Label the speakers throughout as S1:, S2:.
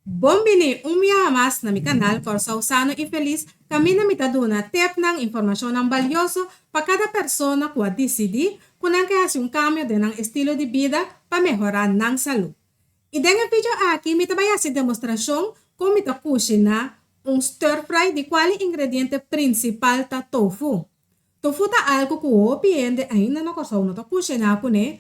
S1: Bon bini un biaha mas na mi kanal Kòrsou Sano i Felis kaminda mi ta duna tepnan, informashonnan balioso pa kada persona ku a disidí ku nan ke hasi un kambio den nan estilo di bida pa mehorá nan salú. I den e video aki mi ta bai hasi demostrashon kon mi ta kushiná un stir fry di kual e ingrediente prinsipal ta tofu. Tofu ta algu ku hopi hende ainda na Kòrsou no ta kushiná kuné,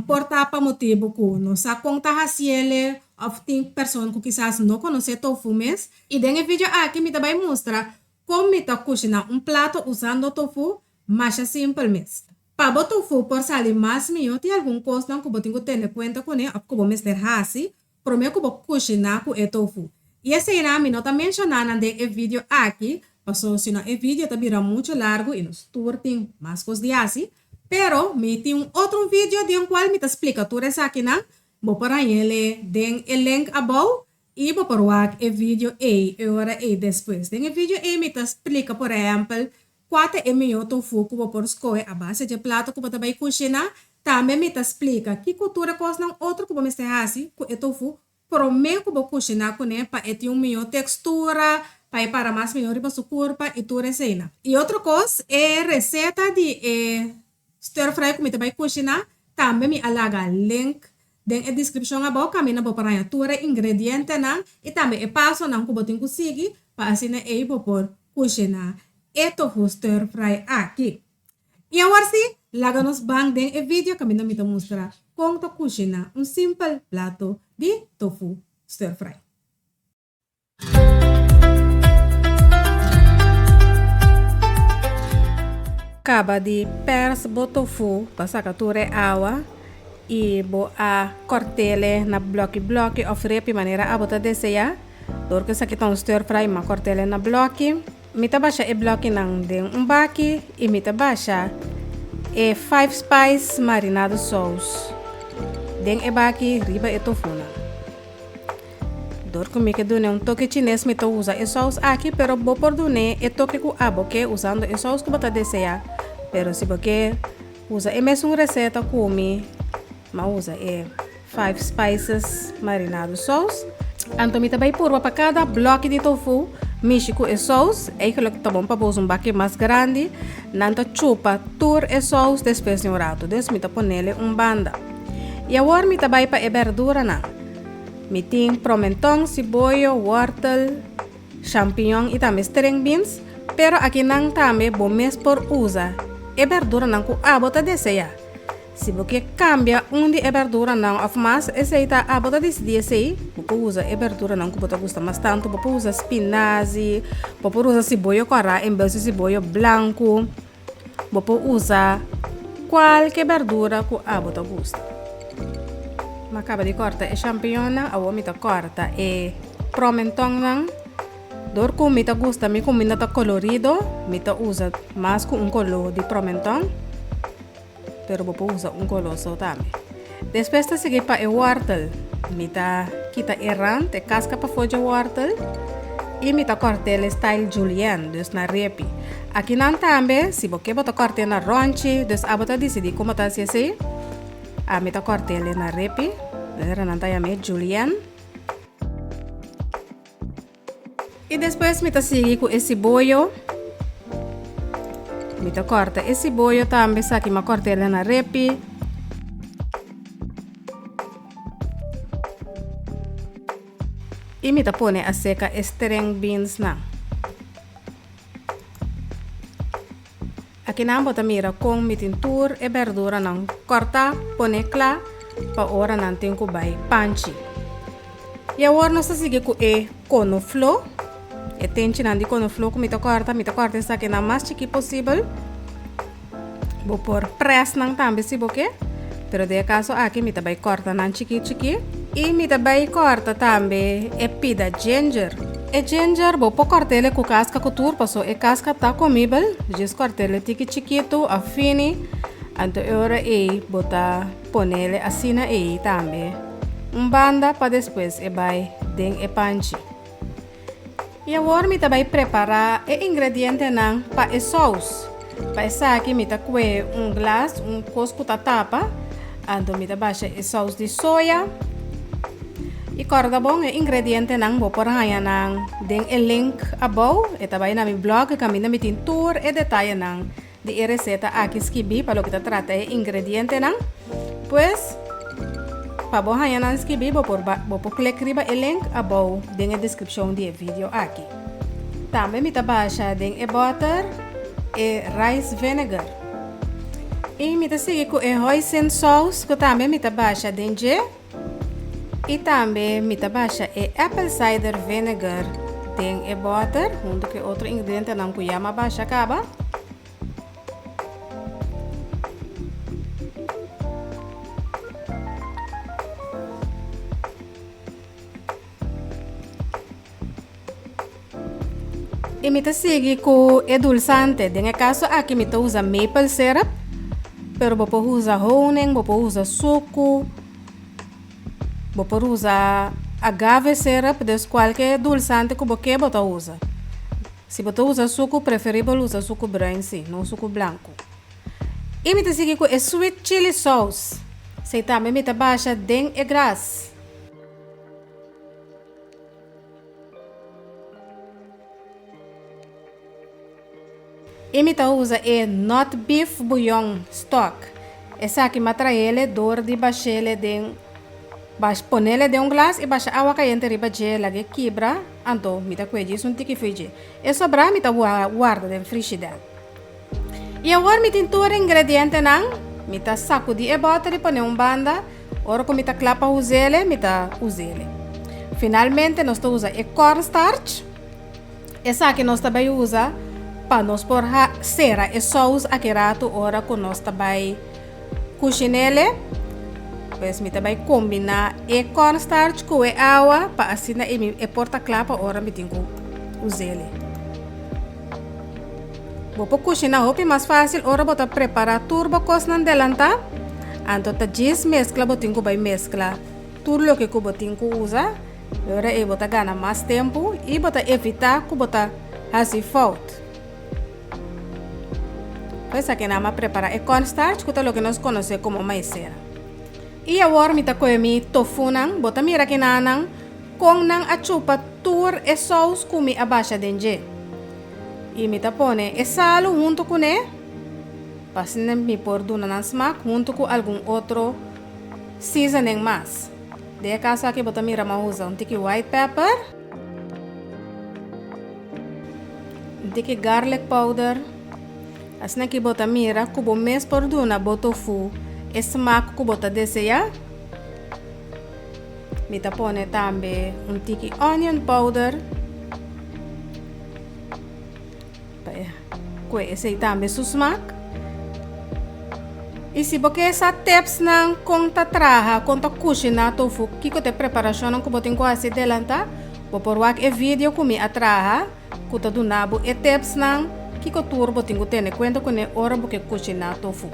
S1: por ta pa motibu ku no sa kon ta hasiele òf tin persona ku kisas no konosé tofu mes. I den e video aki mi ta bai mustra kon mi ta kushiná un plato usando tofu masha simpel mes. Pa bo tofu por sali mas mihó tin algun kosnan ku bo tin ku tene kuenta kuné òf ku bo mester hasi promé ku bo kushiná ku e tofu. I eseinan mi no ta menshoná nan den e video aki, paso sino e video ta bira muchu largu i nos tur tin mas kos di hasi. Pero mi tin un otro video den kual mi ta splika tur esakinan, bo por hañ'el den e link abou i bo por wak e video ei e ora ei despues. Den e video ei mi ta splika por ehèmpel Kua ta e mihó tofu ku bo por skohe a base dje plato ku bo ta bai kushiná? Tambe mi ta splika kiko tur e kosnan otro ku bo mester hasi ku e tofu promé ku bo kushiná kuné pa e tin un mihó tekstura, pa e para mas mihó riba su kurpa i tur eseinan. I otro kos, e reseta di e stir fry ku mi ta bai kushiná, tambe mi a laga link den e deskripshon abou kaminda bo por haña tur e ingredientenan i tambe e pasonan ku bo tin ku sigui pa asina ei bo por kushiná e tofu stir fry aki. I awor si, laga nos ban den e video kaminda mi ta mustra kon ta kushiná un simpel plato di tofu stir fry. Kaba di pers bo tofu pa saka tur e awa i bo a kòrt'e na blòki blòki òf repi manera abo ta deseá. Dor ku esaki ta un stir fry mi a kòrt'e na blòki. Mi ta basha e blòkinan den un baki i mi ta basha e five spice marinado sous den e baki riba e tofunan. Dor ku mi ke dun'é un toke chines mi ta usa e sous aki pero bo por dun'é e toke ku abo ke usando e sous ku bo ta deseá. Pero si bo ke usa e mesun reseta ku mi, mi a usa e. Five spices marinado sous. Anto mi ta bai purba pa kada bloki di tofu mishi ku e sous. Eigenlijk ta bon pa bo usa un baki mas grandi. Nan ta chupa tur e sous despues di un ratu. Dus mi ta ponele un banda. I awor mi ta bai pa e berduranan. Mi tin promenton, siboyo, wortel, champiñon i tambe string beans. Pero akinan tambe bo mes por usa e berduranan ku abo ta desea. Si bo ke kambia un di e berduranan òf mas, esei ta abo ta disidí esei. Bo por usa e berduranan ku bo ta gusta mas tantu. Bo por usa spinazi, bo por usa siboyo kòrá en bes di siboyo blanku. Bo por usa kualke berdura ku abo ta gusta. Mi a kaba di kòrta e champiñonnan, awor mi ta kòrta e promentonnan. Dor ku mi ta gusta mi kuminda ta kolorido, mi ta usa mas ku un koló di promenton. Pero bo por usa un color so tambe. Despues ta sigui pa e wortel. Mi ta kita e rand, e casca pafó dje wortel y mi ta cort'el style julienne, dus na repi. Akinan tambe, si bo ke bo ta cort'el na ronchi, dus abo ta dicidi como ta haci esey. Ami ta cort'el na repi, manera nan ta yam'e julienne. I despues mi ta sigui ku e siboyo. Mi ta kòrta e siboyo tambe, esaki mi a kòrta el na repi. I mi ta pone a seka e string beansnan. Akinan bo ta mira kon mi tin tur e berduranan kòrtá, pone kla pa ora nan tin ku bai panchi. I awor nos ta sigui ku e konofló, e tenchinan di konofló ku mi ta kòrta. Mi ta kòrta esakinan mas chikí posibel. Bo por près nan tambe si bo ke, pero den e kaso aki mi ta bai kòrta nan chikí chikí. I mi ta bai kòrta tambe e pida ginger. E ginger bo por kòrt'el ku kaska ku tur paso e kaska ta komibel, djis kòrt'el tiki chikitu òf fini, anto e ora ei bo ta ponel asina ei tambe un banda pa despues e bai den e panchi. I awor mi ta bai prepará e ingredientenan pa e sous. Pa esaki mi ta kue un glas, un kos ku ta tapa, anto mi ta basha e sous di soya. I kòrda bon e ingredientenan bo por haña nan den e link abou, e ta bai na mi blog kaminda mi tin tur e detayenan di e reseta aki skibí pa loke ta trata e ingredientenan. Pues, pa bo haña nan skibí bo por bo por klik riba e link abou den e deskripshon di e video aki. Tambe mi ta basha den e bòter e rice vinegar. I mi ta sigui ku e hoisin saus ku tambe mi ta basha den dje. I tambe mi ta basha e apple cider vinegar den e bòter huntu ku e otro ingredientenan ku ya mi a basha kaba. I mi ta sigui ku e dulsante. Den e kaso aki mi ta usa maple syrup, pero bo por usa honing, bo por usa suku, bo por usa agave syrup, dus kualke dulsante ku bo ke bo ta usa. Si bo ta usa suku, preferibel usa suku bruin si, no suku blanku. I mi ta sigui ku e sweet chili sauce. Esei tambe mi ta basha den e gras. I mi ta usa e not beef bouillon stock. Esaki m'a traele dor di bashele den bash ponele den un glas i basha awa kayente riba dje lag'e kibra anto mi ta kue djis un tiki fui dje. E sobrá mi ta warda den frishider. I awor mi tin tur e ingredientenan, mi ta sakudí e bòter i pone un banda. Ora ku mi ta kla pa us'ele, mi ta us'ele. Finalmente nos ta usa e cornstarch. Esaki nos ta bai usa pa nos por sera e sous aki ratu ora ku nos ta bai kushin'ele. Pues mi ta bai kombiná e cornstarch ku e awa pa asina e por ta kla pa ora mi tin ku us'ele. Bo por kushina hopi mas fásil ora bo ta prepará tur bo kosnan delantá. Anto ta djis meskla bo tin ku bai meskla tur loke ku bo tin ku usa. E ora ei bo ta gana mas tempu i bo ta evitá ku bo ta hasi fout. Pues aki nan a prepará e cornstarch ku ta loke nos konosé komo maicena. I awor mi ta kohe mi tofunan. Bo ta mira kinanan kon nan a chupa tur e sous ku mi a basha den dje. I mi ta pone e salu huntu kuné, pa asina mi por duna nan smak huntu ku algun otro seasoning mas. Den e kaso aki bo ta mira mi a usa un tiki white pepper, un tiki garlic powder. Asina ki bo ta mira ku bo mes por duna bo tofu e smak ku bo ta deseá. Mi ta pone tambe un tiki onion powder. Pa e kue esei tambe su smak. I si bo ke sa tipsnan kon ta traha, kon ta kushiná tofu, kiko ta e preparashonnan ku bo tin ku hasi delantá, bo por wak e video ku mi a traha ku ta duna bo e tipsnan kiko tur bo tin ku tene kuenta kuné ora bo ke kushiná tofu.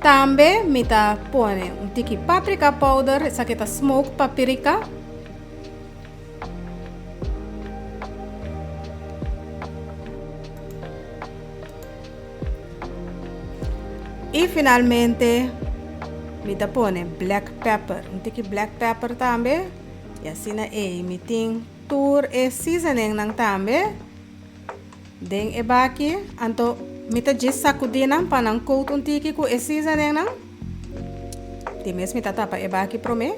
S1: Tambe mi ta pone un tiki paprika powder, esaki ta smoked papirika. I finalmente mi ta pone black pepper, un tiki black pepper tambe i asina ei mi tin tur e seasoningnan tambe den e baki. Anto mi ta djis sakudí nan pa nan kout un tiki ku e seasoningnan. Di mes mi ta tapa e baki promé.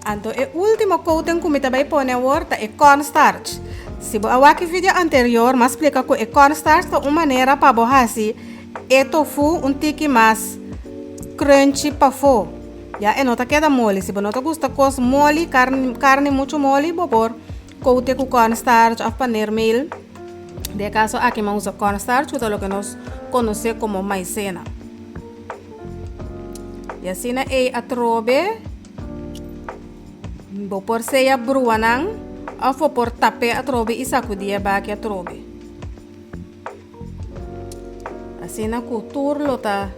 S1: Anto e ultimo coating ku mi ta bai pone awor ta e cornstarch. Si bo a wak e video anterior m'a splika ku e cornstarch ta un manera pa bo hasi e tofu un tiki mas crunchy pafó. Ya e no ta keda moli. Si bo no ta gusta kos moli, karni muchu moli, bo por coate ku cornstarch òf paneermeel. Den e kaso aki mi a usa cornstarch ku ta loke nos konosé komo maicena. I asina ei atrobe bo por sea brua nan òf bo por tap'é atrobe i sakudí e baki atrobe. Asina ku tur lo ta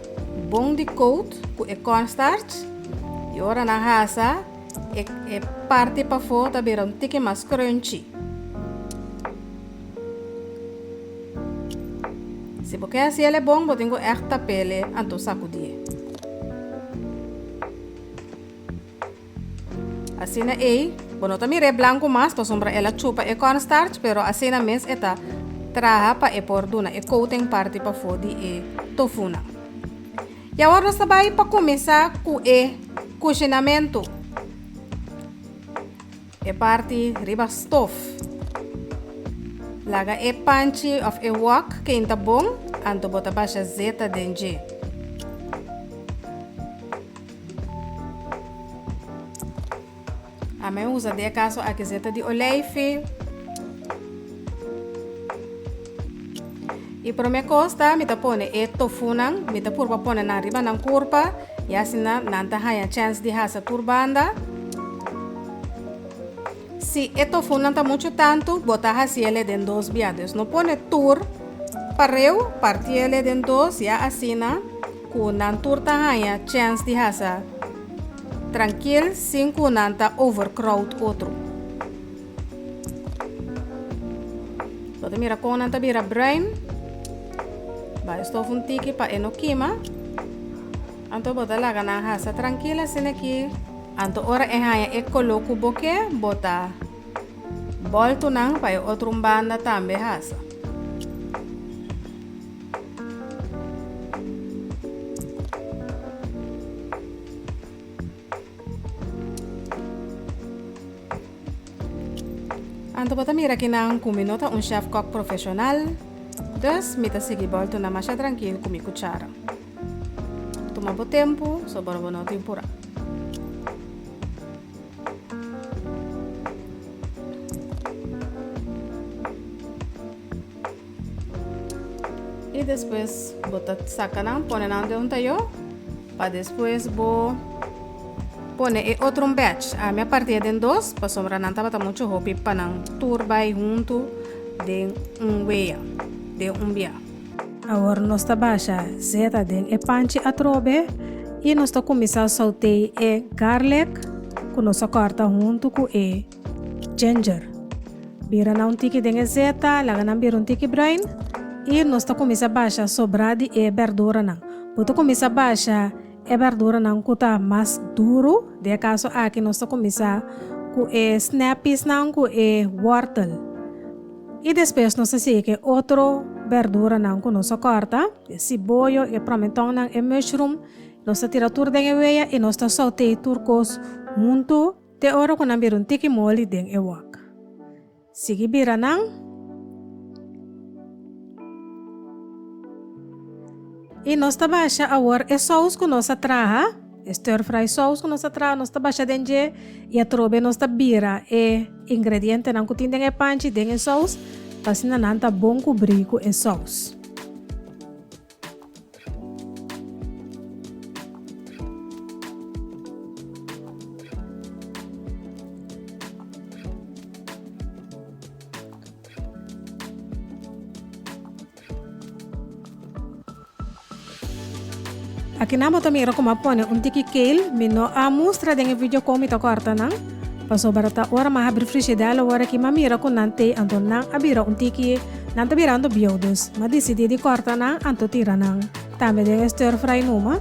S1: bon di kout ku e cornstarch i ora nan hasa e e parti pafó ta bira un tiki mas crunchy. Si bo ke hasi el e bon, bo tin ku ègt tap'el anto sakudié. Asina ei, bo no ta mira e blanku mas pasobra el a chupa e cornstarch, pero asina mes e ta traha pa e por duna e coating parti pafó di e tofunan. I awor nos ta bai pa kuminsá ku e kushinamentu. E parti riba stof. Laga e panchi of e wok keinta bon, anto bo ta basha zeta den dje. Ami a usa den e kaso aki zeta di oleifi. I prome kos ta mi ta pone e tofunan, mi ta purba pone nan riba nan kurpa i asina nan ta haña chèns di hasa tur banda. Si e tofunan ta muchu tantu, bo ta hasiele den dos bia. Dus no pone tur pareu, partiele den dos ya asina ku nan tur ta haña chèns di hasa trankil sin ku nan ta overcrowd otro. Bo ta mira kon nan ta bira bruin. Bai stof un tiki pa e no kima. Anto bo ta laga nan hasa trankil asina aki. Anto ora e haña e koló ku bo ke, bo ta bòltu nan pa e otro un banda tambe hasa. Anto bo ta mira kinan ku mi no ta un chef kòk profeshonal, dus mi ta sigui bòltu nan masha trankil ku mi kuchara. Tuma bo tempu, sobra bo no tin purá. I despues bo ta saka nan, pone nan den un tayó, pa despues bo pone e otro un batch. Ami a partié den dos, pasobra nan tabata muchu hopi pa nan tur bai huntu den un wea, den un bia. Awor nos ta basha zeta den e panchi atrobe i nos ta kuminsá sauté e garlic ku nos a kòrta huntu ku e ginger. Bira nan un tiki den e zeta, laga nan bira un tiki bruin i nos ta kuminsá basha sobrá di e bèrduranan. Bo ta kuminsá basha e bèrduranan ku ta mas duru, den e kaso aki nos ta kuminsá ku e snap peasnan ku e wòrtel. I despues nos ta sigui ku e otro bèrduranan ku nos a kòrta, e siboyo, e promentonnan, e mushroom. Nos ta tira tur den e wea i nos ta sauté tur kos huntu te ora ku nan bira un tiki moli den e wok. Sigui bira nan. I nos ta basha awor e sous ku nos a traha, e stir fry sous ku nos a traha, nos ta basha den dje i atrobe nos ta bira e ingredientenan ku tin den e panchi den e sous pa asina nan ta bon kubrí ku e sous. Akinan bo ta mira como a pone un tiki kale. Mi no a mustra den e video con mi ta corta nan, pasobra ta ora mi a habri frigidel awor aki mi a mira cu nan te, anto nan a bira un tiki, nan ta birando bieu, dus mi a dicidi di corta nan anto tira nan tambe den e stir fry numa.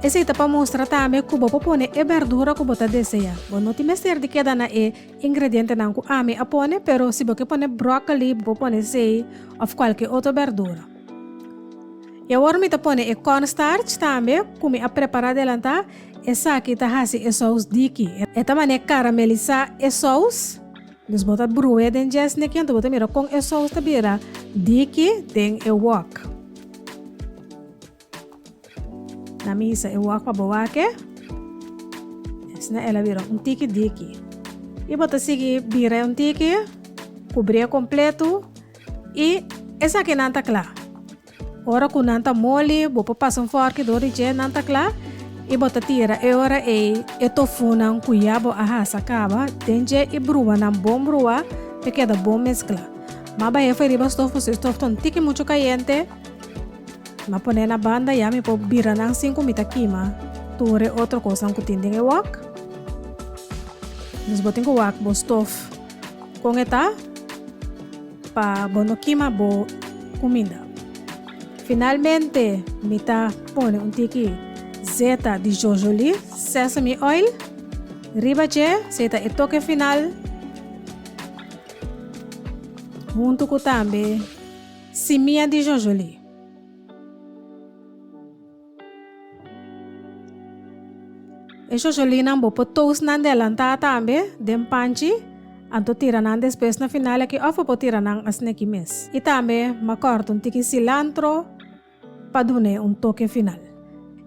S1: Esey ta pa mustra tambe cu bo por pone e berdura cu bo ta desea. Bo no tin mester di keda na e Ingredientenan ku ami a pone, pero si bo ke pone broccoli bo por pone esei of kualke otro berdura. I awor mi ta pone e cornstarch tambe ku mi a prepara adelantá, esaki ta hasi e sous diki. E ta manera karamelisá e sous, dus bo ta bru'é den djes neki anto bo ta mira kon e sous ta bira diki den e wok. Na misa e wak pa bo wak e. Asina el a bira un tiki diki. I bo ta sigui bira e un tiki, kubri e kompletu i esakinan ta kla. Ora ku nan ta moli, bo por pasa un fòrki dor di dje, nan ta kla i bo ta tira e ora ei e tofunan ku ya bo a hasa kaba den dje i brua nan bon brua pa e keda bon meskla. Ma bai e riba stof pasobra e stof ta un tiki muchu kayente. M'a pone na banda ya mi por bira nan sin ku mi ta kima tur e otro kosnan ku tin den e wok. Dus bo tin ku wak bo stof kon e ta pa bo no kima bo kuminda. Finalmente mi ta pone un tiki zeta di jojoli, sesame oil. Riba dje, esei ta e toke final, huntu ku tambe simia di jojolí. E jojolínan bo por toast nan delantá tambe den panchi, anto tira nan despues na final aki òf bo por tira nan asina aki mes. I tambe m'a kòrta un tiki silantro pa dun'é un toke final.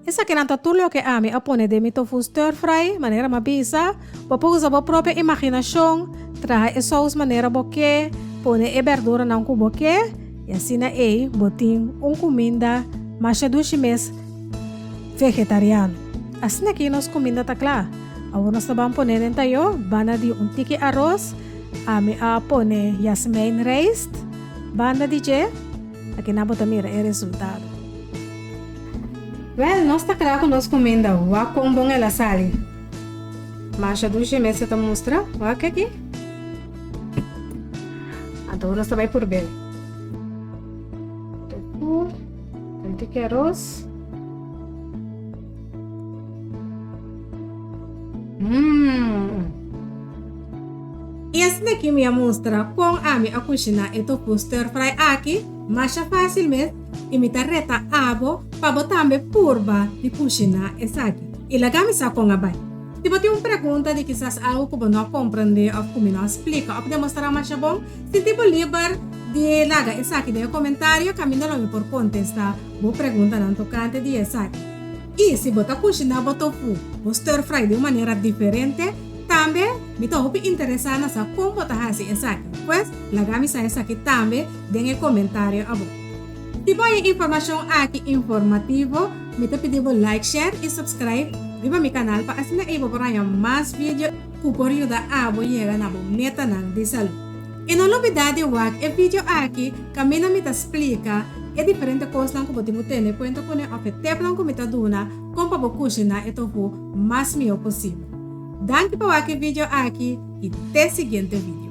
S1: Esakinan ta tur loke ami a pone den mi tofu stir fry, manera m'a bisa, bo por usa bo propio imaginashon, traha e sous manera bo ke, pone e berduranan ku bo ke, i asina ei bo tin un kuminda masha dushi mes vegetariano. Asina aki nos kuminda ta kla. Awor nos ta ban pone den tayo, banda di un tiki aros, ami a pone jasmijn rijst banda di dje. Akinan bo ta mira e resultado. Wèl, nos ta kla ku nos kuminda. Wak kon bon el a sali. Masha dushi mes e ta mustra. Wak aki. Anto nos ta bai purb'el. Tofu, un tiki aros. Mmm. I asina ki mi a mustra kon ami a kushiná e tofu stir fry aki, masha fásil mes, i mi ta reta abo pa bo tambe purba di kushiná esaki. I laga mi sa kon a bai. Si bo tin un pregunta di kisas algu ku bo no a komprendé òf ku mi no a splika òf demostrá masha bon, sinti bo liber di laga esaki den e komentario kaminda lo mi por kontestá bo preguntanan tokante di esaki. I si bo ta kushiná bo tofu, bo stir fry di un manera diferente, tambe mi ta hopi interesá na sa kon bo ta hasi esaki. Pues, laga mi sa esaki tambe den e komentario abou. Si bo haña e informashon aki informativo, mi ta pidi bo like, share i subscribe riba mi kanal pa asina ei bo por haña mas video ku por yuda abo yega na bo metanan di salú. I no lubidá di wak e video aki kaminda mi ta splika e diferente kosnan ku bo tin ku tene kuenta kuné òf e tepnan ku mi ta duna kon pa bo kushiná e tofu mas mihó posibel. Danki pa wak e video aki i te siguiente video.